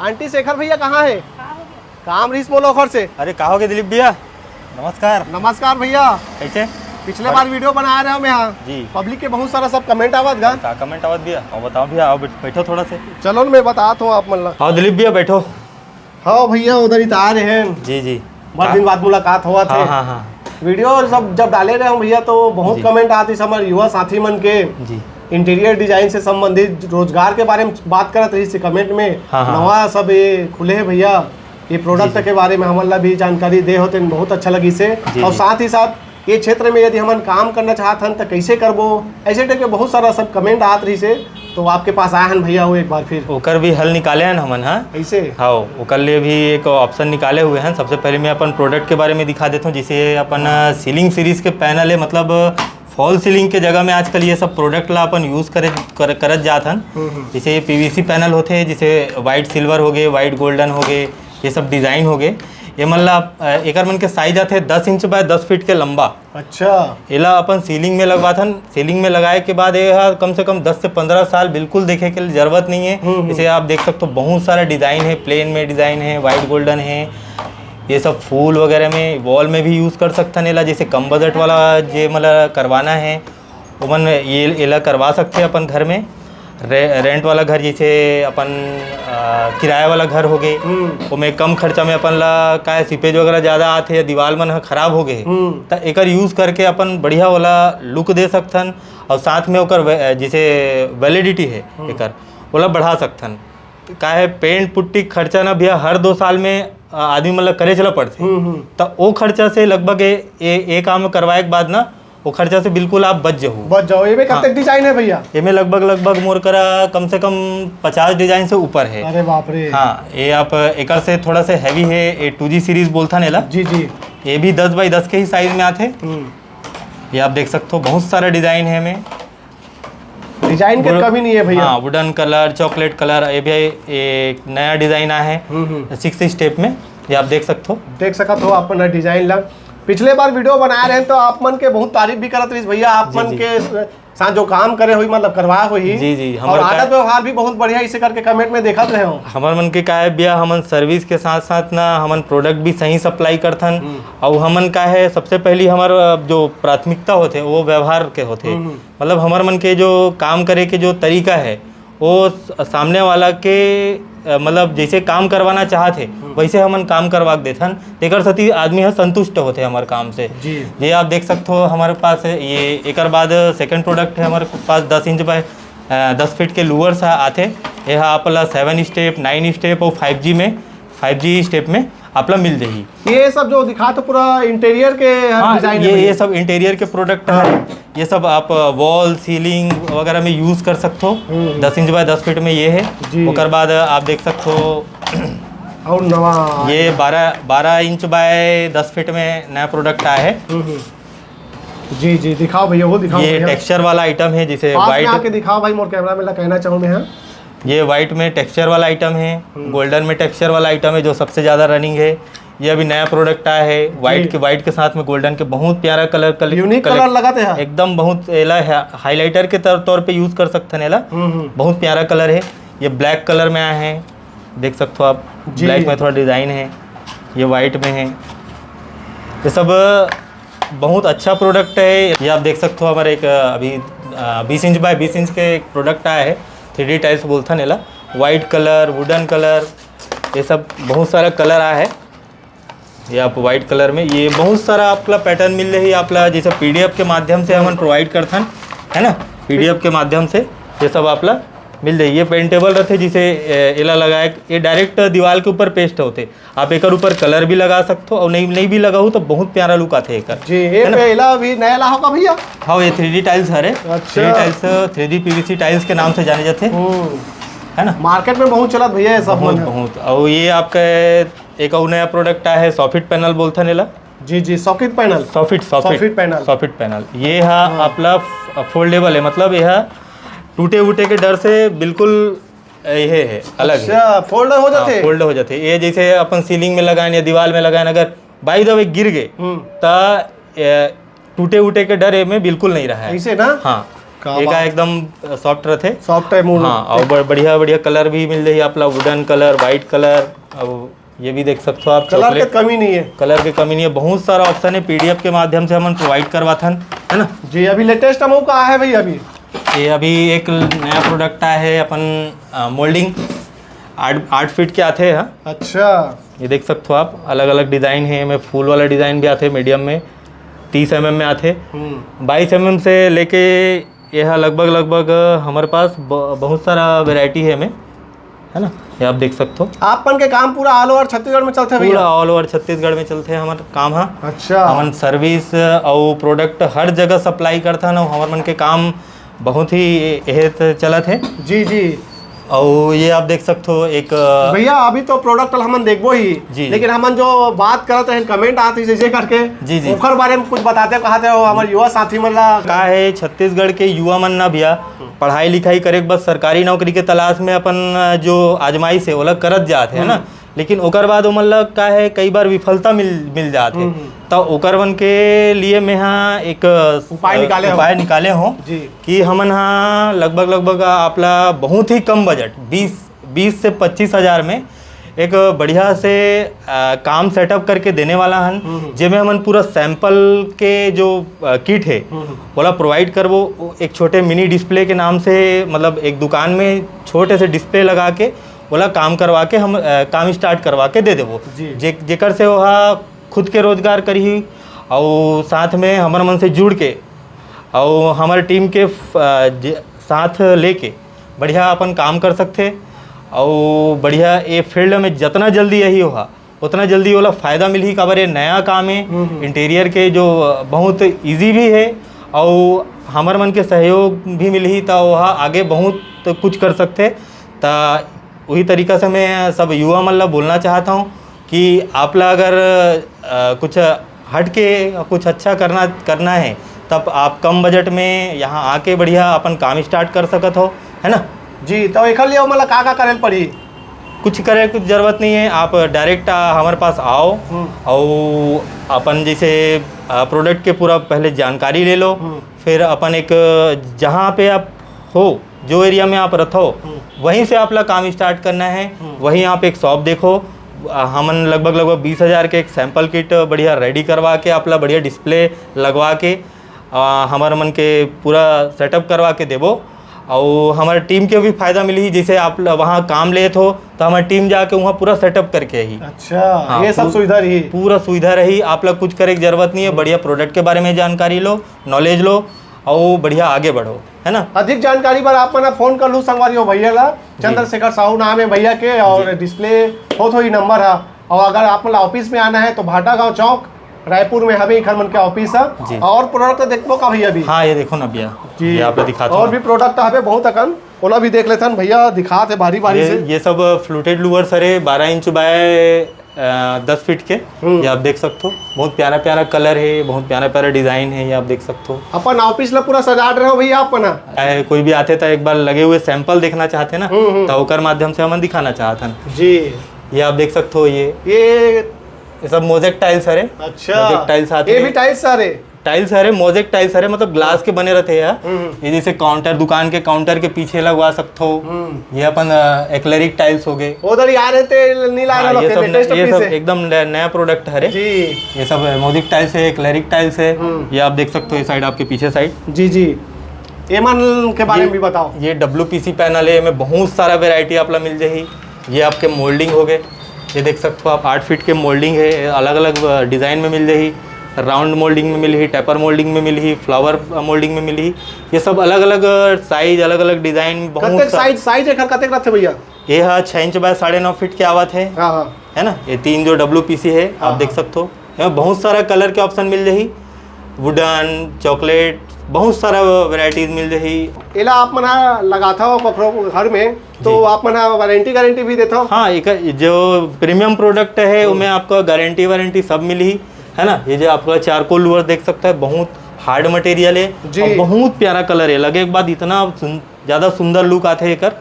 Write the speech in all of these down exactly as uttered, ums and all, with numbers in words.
Aunty, Shekhar भैया कहाँ हे? काम रिहिस मोला ओखर से। अरे, का होगे दिलीप भैया? नमस्कार। नमस्कार भैया। कैसे? पिछले बार वीडियो बनाए रहे हो मैं यहाँ। जी। पब्लिक के बहुत सारा सब कमेंट आवत गा। का कमेंट आवत भैया? आओ बताओ भैया, आओ बैठ-, बैठो थोड़ा से। चलो न, मैं बतात हूँ आप मन ला। आओ दिलीप भैया, बैठो। हाँ भैया, उधर ही तो आ रहे हैं। जी, जी। बड़ दिन बाद मुलाकात होवत हे। हाँ, हाँ। वीडियो सब जब डाले रहे हो भैया, तो बहुत जी। कमेंट आतिस हमर युवा साथी मन के। जी। इंटीरियर डिजाइन से संबंधित, रोजगार के बारे में बात करत रहिस कमेंट में। हाँ, हाँ। नवा सब ये खुले हे भैया, ये प्रोडक्ट जी, जी। के बारे में हमन ला भी जानकारी दे होते, बहुत अच्छा लगिस हे। जी, और जी। साथ ही साथ ये क्षेत्र में यदि हमन काम करना चाहत हन, त कैसे करबो? ऐसे टाइप के बहुत सारा सब कमेंट आत रहिस हे, तो आपके पास आए हन भैया, वो एक बार फिर। ओकर भी हल निकाले हन हमन, हाँ। कैसे? हाँ, ओकर लिए भी एक ऑप्शन निकाले हुए हैं। सबसे पहले मैं अपन प्रोडक्ट के बारे में दिखा देता हूँ। जैसे ये अपन, अ, सीलिंग सीरीज के पैनल है, मतलब फॉल सीलिंग के जगह में आजकल ये सब प्रोडक्ट ला अपन यूज़ करे, कर, करत जात हन। हम्म, हम्म। जैसे ये पीवीसी पैनल होते हैं, जैसे वाइट सिल्वर हो गए, वाइट गोल्डन हो गए, ये सब डिज़ाइन हो गए। ये मन ला, अ, एकर मन के साइज आथे दस इंच बाय दस फीट के लंबा। अच्छा। एला अपन सीलिंग में लगवाथन। सीलिंग में लगाए के बाद ये ह कम से कम दस से पंद्रह साल बिल्कुल देखे के जरूरत नहीं है। हम्म, हम्म। इसे आप देख सकते हो, बहुत सारा डिज़ाइन है, प्लेन में डिज़ाइन है, वाइट गोल्डन है, ये सब फूल वगैरह में, वॉल में भी यूज़ कर सकथन एला। जैसे कम बजट वाला जे मतलब करवाना है, ओमन ये एला करवा सकथे अपन घर में। रे-, रेंट वाला घर, जैसे अपन, अ, किराया वाला घर हो गए, हम्म। ओमे कम खर्चा में अपन ला, काय सीपेज वगैरह ज़्यादा आथे या दीवार मन ह खराब हो गए, हम्म। त एकर यूज़ करके अपन बढ़िया वाला लुक दे सकथन। और साथ में ओकर वे-, जैसे वैलिडिटी है हम्म। एकर, ओला बढ़ा सकथन। का है, पेंट पुट्टी खर्चा ना भैया, हर दो साल में, अ, आदमी मन ला करे चला पड़थे। हम्म, हम्म। त ओ खर्चा से लगभग ए, ए, ए काम करवाए के बाद ना, वो खर्चा से बिल्कुल आप बच जाओ। बच जाओ। एमे हाँ। कतेक डिजाइन है भैया? एमे लगभग, लगभग मोर करा कम से कम पचास डिजाइन से ऊपर है। अरे बाप रे। हाँ, ये आप एकर से थोड़ा सा हैवी है, ये टू जी सीरीज बोलथन एला। जी, जी। ये भी दस बाई दस के ही साइज में आथे। हम्म। ये आप देख सकते हो, बहुत सारा डिजाइन है एमे। डिजाइन के वुड-, कमी नहीं है भैया। हाँ, वुडन कलर, चॉकलेट कलर, ये भी एक नया डिजाइन आया है हम्म, हम्म। सिक्स स्टेप में, ये आप देख सकते हो। देख सकत हो अपन डिजाइन ला। पिछले बार वीडियो बनाए रहे तो आप मन के बहुत तारीफ भी करत रहिस भैया, आप जी, मन जी। के साथ जो काम करे होही, मतलब करवाए होही। जी, जी, और हमर का आदत व्यवहार भी बहुत बढ़िया, इसे करके कमेंट में देखत रहे हो। हमर मन के का है भैया, हमन सर्विस के साथ साथ ना हमन प्रोडक्ट भी सही सप्लाई करथन। हम्म। और हमन का है, सबसे पहली हमर, अ, जो प्राथमिकता होथे वो व्यवहार के होथे। हम्म, हम्म। मतलब हमर मन के जो काम करे के जो तरीका है, वो स-, सामने वाला के, अ, मतलब जैसे काम करवाना चाहत हे, हम्म। वैसे हमन काम करवा के देथन, तेकर सेती आदमी ह संतुष्ट होथे हमर काम से। जी। ये आप देख सकते हो, हमारे पास ये एकर बाद सेकंड प्रोडक्ट है हमारे पास दस इंच बाय, अ, दस फीट के लूअर्स ह-, आथे। ये ह आप ला सेवन स्टेप, नाइन स्टेप और फाइव जी में, फाइव जी स्टेप में आप ला मिल जाही। ये सब जो दिखा तो पूरा इंटीरियर के हर हाँ, डिजाइन ये, है ये भैया। सब इंटीरियर के प्रोडक्ट हाँ। है। ये सब आप वॉल, सीलिंग वगैरह में यूज़ कर सकते हो। हम्म। दस इंच बाय दस फीट में ये है। जी। ओकर बाद आप देख सकते हो और नवा ये बारह, बारह इंच बाय दस फीट में नया प्रोडक्ट आया है। हम्म, हम्म। जी, जी, दिखाओ भैया, वो दिखाओ ये भैया। टेक्सचर वाला आइटम है, जिसे पास में व्हाइट आके दिखाओ भाई, मोर कैमरा में ला कहना चाहूँ मैं, हाँ। ये व्हाइट में टेक्सचर वाला आइटम है, हम्म। गोल्डन में टेक्सचर वाला आइटम है, जो सबसे ज़्यादा रनिंग है। ये अभी नया प्रोडक्ट आया है, व्हाइट जी। के, व्हाइट के साथ में गोल्डन के बहुत प्यारा कलर, कल-, यूनिक कलेक्ट-, कलर लगाते हैं। एकदम बहुत एला है, हाइलाइटर के तौर, तौर पे यूज़ कर सकते हैं एला। हम्म, हम्म। बहुत प्यारा कलर है। ये ब्लैक कलर में आया है, देख सकते हो आप, जी। ब्लैक में थोड़ा डिज़ाइन है, ये व्हाइट में है। ये सब बहुत अच्छा प्रोडक्ट है। ये आप देख सकते हो, हमारे एक, अ, अभी, अ, बीस इंच बाय बीस इंच के एक प्रोडक्ट आया है, थ्री डी टाइल्स बोलथन एला। वाइट कलर, वुडन कलर, ये सब बहुत सारा कलर आया है। ये आप वाइट कलर में, ये बहुत सारा आपला पैटर्न मिल रही है आपला, जैसे पीडीएफ के माध्यम से हमन प्रोवाइड करथन, है ना, पीडीएफ के माध्यम से ये सब आपला मिल जाही। ये पेंटेबल रहते, जिसे, ए, एला लगाए, ये डायरेक्ट दीवार के ऊपर पेस्ट होते। आप एकर ऊपर कलर भी लगा सकते हो और नहीं, नहीं भी लगाओ तो बहुत प्यारा लुक आथे एकर, जी। ये है ना? पहला भी नया ला होगा भैया? हाँ, ये थ्री डी टाइल्स हरे। अच्छा। Three D tiles, three D PVC tiles के नाम से जाने जाते, हम्म। है ना? मार्केट में बहुत चलत भैया ये सब बहुत, मन है। बहुत। और ये आपका एक और नया प्रोडक्ट आया है, सॉफिट पैनल बोलथन एला। जी, जी, socket panel. Soffit, soffit. Soffit panel. Soffit panel. ये हा हाँ। आपला फ-, फोल्डेबल है, मतलब ये हा टूटे वूटे के डर से बिल्कुल ये है, अलग है। अच्छा, फोल्ड हो हाँ, जाते? फोल्ड हो जाते। ये जैसे अपन सीलिंग में लगाएं या दीवार में लगाएं, अगर बाय द वे गिर गए, हम्म। त, ए, टूटे उटे के डर एमे बिल्कुल नहीं रहा है। ऐसे ना? हाँ। का एक बात। एकदम सॉफ्ट रहथे। सॉफ्ट है मूल। हाँ, और ब-, बढ़िया बढ़िया कलर भी मिल जाही आप ला, वुडन कलर, व्हाइट कलर। अब ये भी देख सकते हो आप, कलर के चॉकलेट। कमी नहीं है। कलर के कमी नहीं है, बहुत सारा ऑप्शन है, पीडीएफ के माध्यम से हमन प्रोवाइड करवाथन, है ना? जी, अभी लेटेस्ट अमाउ का है भैया अभी? ये अभी एक नया प्रोडक्ट आया है अपन, मोल्डिंग आठ आठ फीट के आते हैं। अच्छा। ये देख सकते हो आप, अलग अलग डिजाइन है, में फूल वाला डिजाइन भी आते हैं, मीडियम में तीस एमएम में आते हैं। हम्म। बाईस एमएम से लेके ये है लगभग लगभग हमारे पास ब-, बहुत सारा वैरायटी है में, है ना? ये आप देख सकते हो। आप मन के काम पूरा ऑल ओवर छत्तीसगढ़ में चलते भैया? पूरा ऑल ओवर छत्तीसगढ़ में चलते हैं हमारा काम। हाँ। अच्छा। हमन सर्विस और प्रोडक्ट हर जगह सप्लाई करता ना, हमारे मन के काम बहुत ही एहत चलत है। जी जी। और ये आप देख सकते हो एक, अ, भैया अभी तो प्रोडक्ट हमन देखबो ही, जी, जी। लेकिन हमन जो बात करत रहे, कमेंट आते जैसे करके, जी, जी। ओकर बारे में कुछ बताते कहते हो हमारे युवा साथी मन ला। का है, छत्तीसगढ़ के युवा मन ना भैया, पढ़ाई लिखाई करे के बस सरकारी नौकरी के तलाश में अपन, अ, जो आजमाइश है ओला करत जात है ना, हम्म। लेकिन ओकर बाद ओमन ला का है, कई बार विफलता मिल मिल जात है। हम्म, हम्म। तो ओकर मन के लिए मैं हा एक, अ, उपाय निकाले हो। उपाय निकाले हो जी। कि हमन हा लगभग लगभग आप ला बहुत ही कम बजट, बीस बीस से पच्चीस हजार में एक बढ़िया से, अ, काम सेटअप करके देने वाला हन, हम्म, हम्म। जेमे हमन पूरा सैंपल के जो, अ, किट है, हम्म, हम्म। ओला प्रोवाइड करबो। ओ एक छोटे मिनी डिस्प्ले के नाम से, मतलब एक दुकान में छोटे से डिस्प्ले लगा के ओला काम करवा के हम, अ, काम स्टार्ट करवा के दे देबो। जी। जे-, जेकर से ओहा खुद के रोजगार करही और साथ में हमर मन से जुड़ के और हमर टीम के फ-, अ, जे-, साथ लेके बढ़िया अपन काम कर सकथे और बढ़िया ये फील्ड में जितना जल्दी यही होहा, उतना जल्दी ओला फायदा मिलही, काबर ये नया काम है। हम्म, हम्म। इंटीरियर के जो, अ, बहुत ईजी भी है और हमर मन के सहयोग भी मिलही, त ओहा आगे बहुत कुछ कर सकथे। त वही तरीका से मैं सब युवा मन ला बोलना चाहता हूँ कि आप ला अगर, अ, कुछ हट के कुछ अच्छा करना, करना है, तब आप कम बजट में यहाँ आके बढ़िया अपन काम स्टार्ट कर सकत हो, है ना? जी, तो एकर लिए ओमन ला का का करे ल पड़ही? कुछ करे के जरूरत नहीं है, आप डायरेक्ट, आ, हमारे पास आओ हम्म। और अपन जैसे, आ, प्रोडक्ट के पूरा पहले जानकारी ले लो, हम्म। फिर अपन एक जहाँ पे आप हो, जो एरिया में आप रहो, हम्म। वहीं से आप ला काम स्टार्ट करना है, हम्म। वहीं आप एक शॉप देखो। आ, हमन लगभग, लगभग बीस हजार के एक सैंपल किट बढ़िया रेडी करवा के, आप ला बढ़िया डिस्प्ले लगवा के, आ, हमर मन के पूरा सेटअप करवा के देबो। और हमारे टीम के भी फायदा मिली, जैसे आप ल-, वहाँ काम लेत हो, तो हमारी टीम जाके वहाँ पूरा सेटअप करके ही। अच्छा, हाँ, ये सब पू-, सुविधा रही? पूरा सुविधा रही, आप लोग कुछ करे की जरूरत नहीं है। बढ़िया प्रोडक्ट के बारे में जानकारी लो, नॉलेज लो, और बढ़िया आगे बढ़ो, है ना? अधिक जानकारी बर आप मन फोन कर लू संगवारी हो भैया ला, जी। चंद्रशेखर साहू नाम है भैया के, और जी। डिस्प्ले होत होही नंबर है। और अगर आप मन ला ऑफिस में आना है तो भाटागांव चौक, रायपुर में हवे इखर मन के ऑफिस है। जी। और प्रोडक्ट देखबो का भैया अभी? हाँ, ये देखो ना भैया, जी। ये आप दिखाता और हूँ। भी प्रोडक्ट हवे बहुत अकन, ओला भी देख लेथन भैया, दिखात है भारी भारी ये, से। ये सब फ्लूटेड लूवर्स हरे, बारह इंच बाय, अ, दस फीट के। हम्म। ये आप देख सकते हो, बहुत प्यारा प्यारा कलर है, बहुत प्यारा प्यारा डिजाइन है, ये आप देख सकते हो। अपन ऑफिस ला पूरा सजाड़ रहे हो भैया अपन? चाहे कोई भी आते तो एक बार लगे हुए सैंपल देखना चाहते ना, हम्म, हम्म। तो ओकर माध्यम से हमन दिखाना चाहत हन। जी। ये आप देख सकते हो, ये ये ये सब मोजेक टाइल्स हरे। अच्छा। मोजेक टाइल्स आते ये भी हैं। टाइल्स सारे? टाइल्स हरे, मोजेक टाइल्स हरे, मतलब ग्लास के बने रहते हैं यार। हम्म, हम्म। ये जैसे काउंटर, दुकान के काउंटर के पीछे लगवा सकते हो। हम्म। ये अपन, अ, एक्लेरिक टाइल्स हो गए। उधर यार है ते नीला हाँ, वाला ये पे सब लेटेस्ट न-, ये पीस सब है। एकदम नया, नया प्रोडक्ट हरे। जी। ये सब मोजेक टाइल्स है, एक्लेरिक टाइल्स है। हम्म। ये आप देख सकते हो, ये साइड आपके पीछे साइड। जी, जी। एमन के बारे ये, में भी बताओ। ये डब्ल्यूपीसी पैनल है, एमे बहुत सारा वैरायटी आप ला मिल जाही। ये आपके मोल्डिंग हो गए, ये देख सकते हो आप, आठ फीट के मोल्डिंग है, अलग अलग डिजाइन में मिल जाही। राउंड मोल्डिंग में मिलही, टैपर मोल्डिंग में मिलही, फ्लावर मोल्डिंग में मिलही। ये सब अलग अलग साइज, अलग अलग डिजाइन, बहुत कतेक सा- साइज, साइज एकर कतेक रथे भैया? ये हा छः इंच बाय साढ़े नौ फीट के आवत है। हाँ, हाँ। है ना, ये तीन जो डब्ल्यू पी सी है, आप हाँ, देख हाँ। सकते हो, यहाँ बहुत सारा कलर के ऑप्शन मिल जाही, वुडन, चॉकलेट, बहुत सारा वैरायटीज मिल जाही। एला आप मन हा लगाथव कखरो घर में, तो जी। आप मन हा वारंटी गारंटी भी देथव? हाँ, एक जो प्रीमियम प्रोडक्ट है, हम्म। उमें आपको गारंटी वारंटी सब मिलही, है ना। ये जो आपका चारकोल लूवर देख सकता है, बहुत हार्ड मटेरियल है जी। और बहुत प्यारा कलर है। लगे के बाद इतना सुन-, ज़्यादा सुंदर लुक आते है एकर।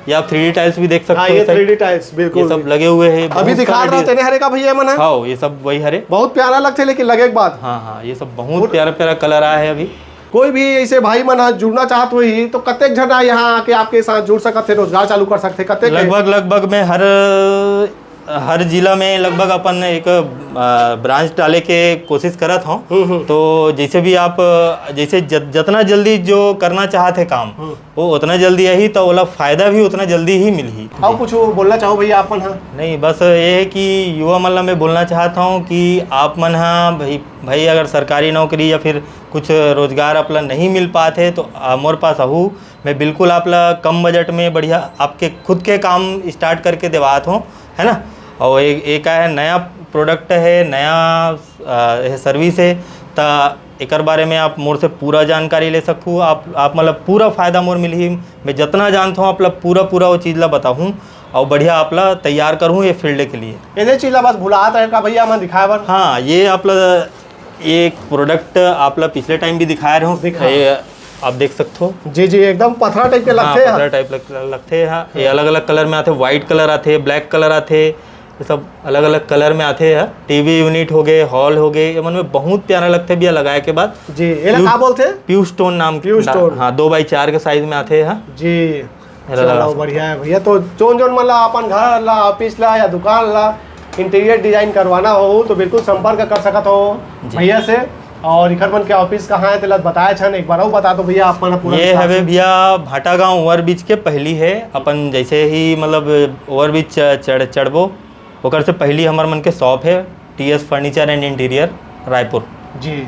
ये आप थ्री डी टाइल्स भी देख सकते हाँ, हो ये इस साइड। थ्री डी टाइल्स, बिल्कुल। ये सब लगे हुए हैं, अभी बहुत दिखा सारे रहा डिज-, तेने हरे का भैया मन है। हाँ, ये सब वही हरे। बहुत प्यारा लगते, लेकिन लगे के बाद। हाँ, हाँ, ये सब बहुत प्यारा प्यारा कलर आया है अभी। कोई भी ऐसे भाई मन ह जुड़ना चाहत होही तो कतेक झन यहाँ आके आपके साथ जुड़ सकत हे, रोजगार चालू कर सकथे, कतेक हे? लगभग, लगभग मैं हर, हर जिला में लगभग अपन एक, अ, ब्रांच डाले के कोशिश करत हूँ। हम्म, हम्म। तो जैसे भी आप, अ, जैसे जत-, जितना जल्दी जो करना चाहत हे काम, हम्म। वो उतना जल्दी आही, तो ओला फायदा भी उतना जल्दी ही मिलही। अउ कुछ बोलना चाहो भैया आप मन ह? नहीं, बस ये है कि युवा मन ला मैं बोलना चाहता हूँ कि आप मन ह भाई, भाई अगर सरकारी नौकरी या फिर कुछ रोजगार आप ला नहीं मिल पात हे, तो, आ, मोर पास आहू, मैं बिल्कुल आप ला कम बजट में बढ़िया आपके खुद के काम स्टार्ट करके देवात हूँ, है ना। और एक, एक है नया प्रोडक्ट है, नया, आ, ये सर्विस है, त एकर बारे में आप मोर से पूरा जानकारी ले सकहू। आप, आप मतलब पूरा फायदा मोर मिलही। मैं जितना जानता हूँ आप ला पूरा, पूरा वो चीज़ ला बताहूँ और बढ़िया आप ला तैयार करहूँ ये फील्ड के लिए। एदे चीज ला बस भुलात रहे का भैया मन दिखाए बर? हाँ, ये आप ला, ये एक प्रोडक्ट आप ला पिछले टाइम भी दिखाए रहे हूँ। दिखा। ये आप देख सकते हो। जी, जी, एकदम पथरा टाइप के हाँ, लगथे पथरा यार। टाइप लग, लगथे। हाँ, ये हाँ। अलग-अलग कलर में आथे, व्हाइट कलर आथे, ब्लैक कलर आथे, ये सब अलग-अलग कलर में आथे। हाँ, टीवी यूनिट हो गए, हॉल हो गए, ये मन में बहुत प्यारा लगथे भैया लगाए के बाद। जी, एला पीयू-, का बोलथे? पीयू स्टोन नाम पीयू का। स्टोन। हाँ, दो बाई चार के साइज में आथे। हाँ, जी। एला चलो, लगा सकते। बढ़िया है भैया। तो जोन जोन मन ला अपन घर ला, ऑफिस ला या दुकान ला इंटीरियर डिजाइन करवाना हो तो बिल्कुल संपर्क कर सकत हो जी। भैया से। और इखर मन के ऑफिस कहाँ है तेला बताए छन, एक बार अउ बता दो भैया आप मन पूरा ये विस्तार हवे से। भैया भाटागांव ओवरब्रिज के पहली है। अपन जैसे ही मतलब ओवरब्रिज च-, चढ़ चढ़बो, ओकर से पहली हमर मन के शॉप है T S furniture and interior Raipur. Ji.